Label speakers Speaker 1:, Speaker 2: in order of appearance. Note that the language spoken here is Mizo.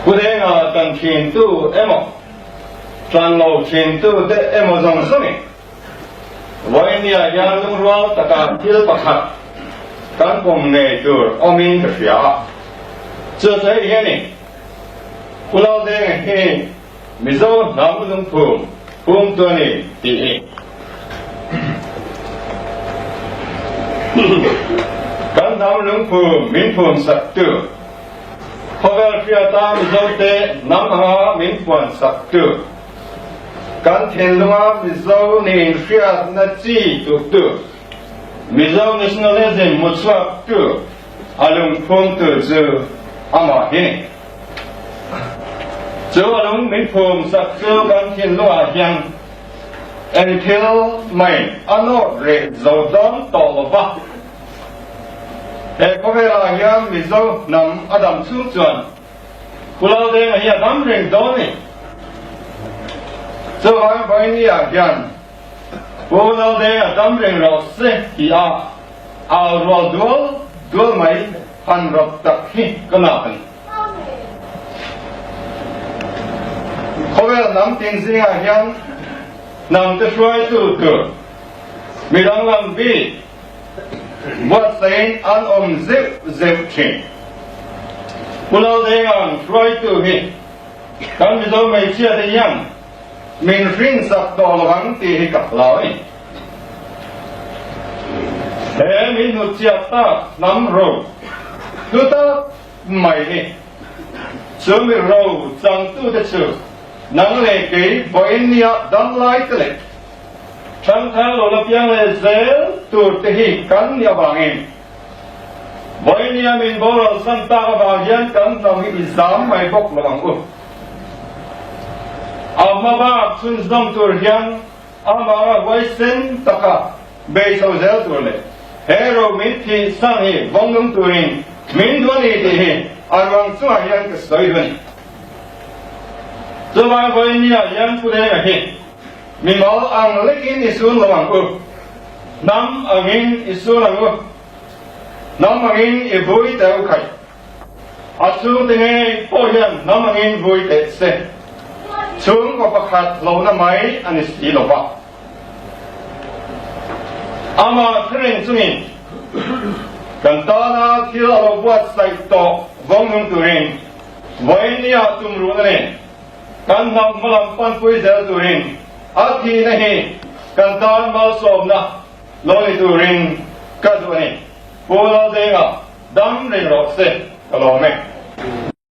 Speaker 1: Pu Denga tan thintu emaw, tan lo thintu te emaw zawng zawngin Vawinia hian lungrual taka thil pakhat kan pawm ngei tur awmin ka hria a. Chu chu hei hian i Pu Laldenga hi Mizo hnam lungphum phum tu a ni tih hi kan hnam lungphum min phum sak tu, khawvel hriata Mizote hnam anga min puan sak tu, Kan thinlunga Mizo nih hriatna chi tuktu, Mizo nationalism hmuchhuaktu, a lungphumtu chu amah hi ni. Chu a lung min phum sak chu kan thinlungah hian eng thil mai a nawt reh zo dawn tawh lo va. He khawvelah hian Mizo hnam a dam chhung chuan Pulau Denga hi a dam reng dawn ni. Chuvang Vawinia hian Pulau Denga dam reng rawh se ti a au rual dual dual mai han rawt tak hi ka nak a ni. Khawvel hnam tin zingah hian hnam te hruaitu tur mi danglam bik Buatsain an awm zeuh zeuh thin. Pu Laldenga'n hruaitu hi kan Mizo hmeichhia te hian min hrinsak tawh lo ang tih hi ka hlau a ni. He min hnutchhiat tak hnam ro hlu tak mai hi chu mi ro changtute chu nang leh kei vawiin nia damlai te leh Thangthar lo la piang leh zel tur te hi kan nih avangin Vawinia min boral san tak avang hian kan hnam hi i zam mai bawk lo ang u. A hma bak chhunzawm tur hian amah huaisen taka bei chho zel tur leh he ro min thih san hi vawngnung turin min duh a ni tih hi a ruang chungah hian ka sawi duh a ni. Chuvang Vawinia hian Pu Denga hi Mimal ang lekin i sun lo ang u. Hnam angin i sun ang u. Hnam angin i vui teh u khaih. A chhungte ngei pawh hian hnam angin vui teh se. Chhungkaw pakhat hlauhna mai a ni si lo va. Amah thureng chungin kan tana thil a lo buatsaih tawh vawngnung turin vawinia tumruhna nen Kan hnam hmalam panpui zel turin a thihna hi kan tan malsawmna lo ni turin ka duh a ni. Pu Laldenga dam reng rawh se ka lawm e.